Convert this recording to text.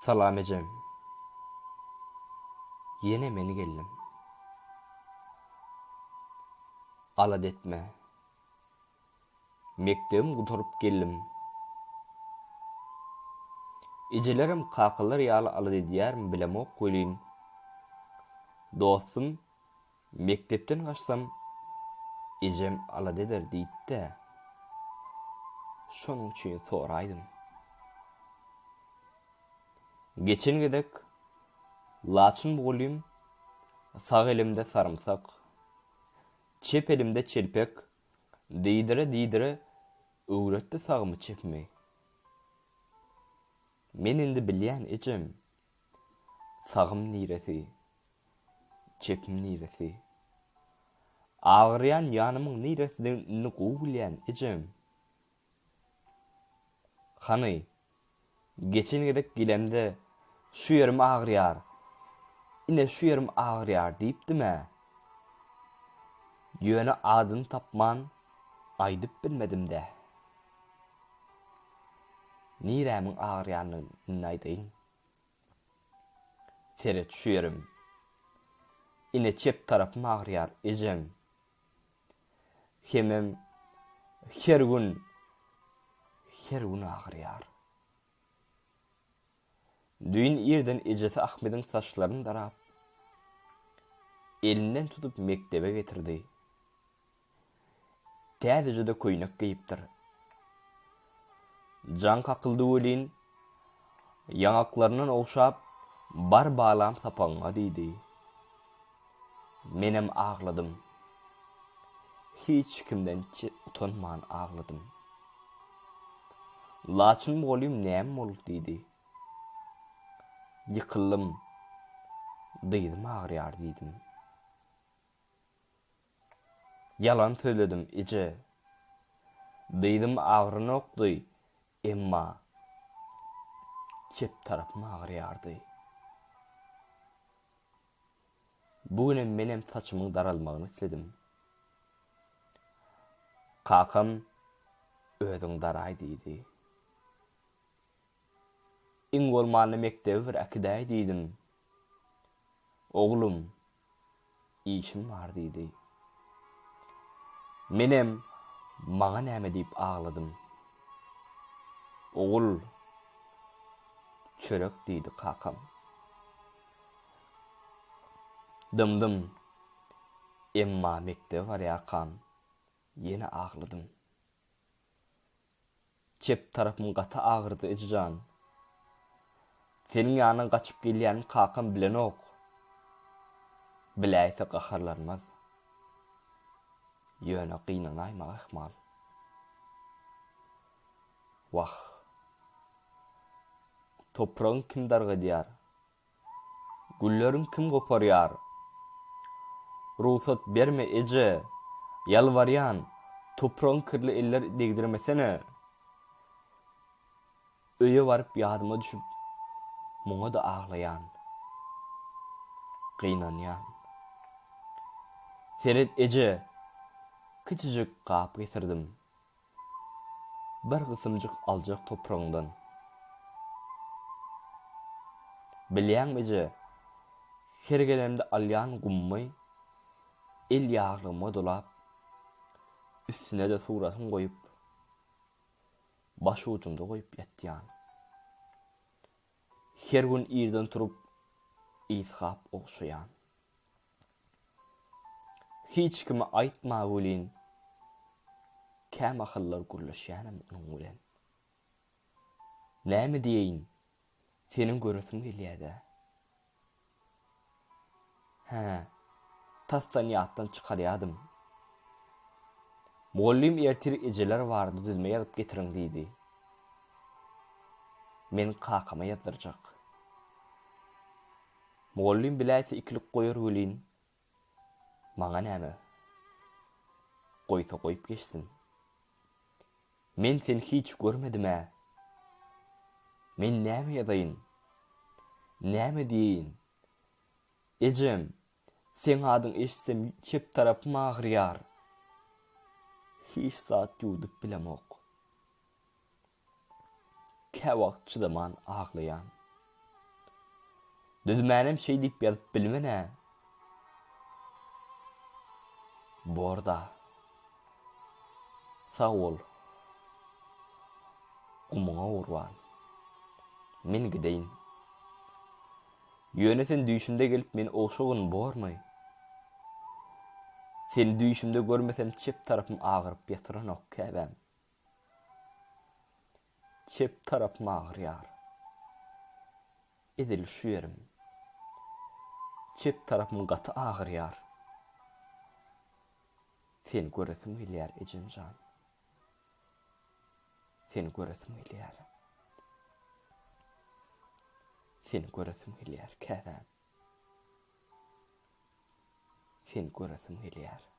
Salam ejem. Ýene men geldim. Alada etme. Mekdebim gutaryp geldim. Ejelerem kakalar ýaly alada edýärmi bilemok welin, dostum Mekdepden gaçsam, ejem alada eder diýdi-dä. Şonuň üçin soraýdym. Geçen gezek Laçyn mugallym sag elimde sarymsak, çep elimde çelpek diýdire-diýdire öwretdi sagymy çepimi. Men indi bilýän ejem, sagym niresi, Çepim niresi? Agyrýan ýanymyň niresidigini indi gowy bilýän, ejem. Hany, geçen gezek gelemde şu ýerim agyrýar, ine şu ýerim agyrýar diýipdim-ä. Ýöne adyny tapman aýdyp bilmedim-dä. Nirämiň agyrýanyny indi aýdaýyn. Seret şu ýerim. Ine çep tarapym agyrýar, ejem. Hemem her gün, her gün agyrýar. Düýn irden ejesi Ahmediň saçlaryny darap, elinden tutup mekdebe getirdi. Täzeje-de köýnek geýipdir. Jaň kakyldy welin, ýaňaklaryndan ogşap, Bar balam sapagyňa diýdi. Menem agladym. Hiç kimden utanman agladym. Laçyn mugallym näme boldy diýdi. Ýykyldym. Dyzym agyrýar diýdim. Ýalan sözledim, eje. Dyzym agyranokdy, emma çep tarapym agyrýardy. Bu günem menem saçymyň daralmagyny isledim. Kakam özüň daraý diýdi. Iň bolmanda mekdebe bir äkidäý diýdim. Oglum, işim bar diýdi. Menem maňa näme diýip agladym. Ogul, çörek diýdi kakam. Dymdym. Emma mekdebe barýarkam ýene agladym. Çep tarapym gaty agyrdy ejejan. Seniň ýanyňa gaçyp gelýänimi kakam bilenok. Biläýse gaharlanmaz. Ýöne gynanaýmagy ahmal. Wah. Topragyň kim dargadýar? Gülleriň kim goparýar? Rugsat berme, eje! Ýalbarýan, topragyň kirli eller degdirmesene! Öýe baryp ýadyma düşüp, muňa-da aglaýan. Gynanýan. Seret, eje, kiçijik gap getirdim. Bir gysymjyk aljak topragyňdan. Bilýäňmi eje, her gelemde alýan gummy el ýaglygyma dolap, üstüne-de suratyň goýup, başujumda goýup ýatýan. Her gün irden turup, ysgap ogşaýan. Hiç kime aýtma welin, kämahallar gürleşýänem onuň bilen. Näme diýeýin, seniň göresim gelýä-dä. Hä, tasdan ýatdan çykarýadym. Mugallym ertir ejeler barada düzme ýazyp getiriň diýdi. Men kakama ýazdyrjak. Mugallym biläýse ikilik goýar welin, maňa näme? Goýsa goýup geçsin. Men seni hiç görmedim-ä. Men näme ýazaýyn? Näme diýeýin? Ejem, seň adyňy eşitsem çep tarapym agyrýar. Hiç zat ýuwdup bilemok. Käwagt çydaman aglaýan. Düzmänem şeý diýip ýazyp bilmen-ä. Bor-da. Sag bol. Gumuňa gurban. Men gideýin. Ýöne sen düýşümde gelip meni ogşagyn bormy? Seni düýşümde görmesem çep tarapym agyryp ýatyranok käbäm. Çep tarapym agyrýar. Edil şu ýerim. Çep tarapym gaty agyrýar. Seni göresim gelýär ejemjan. Seni göresim gelýär. Seni göresim gelýär käbäm. Seni göresim gelýär.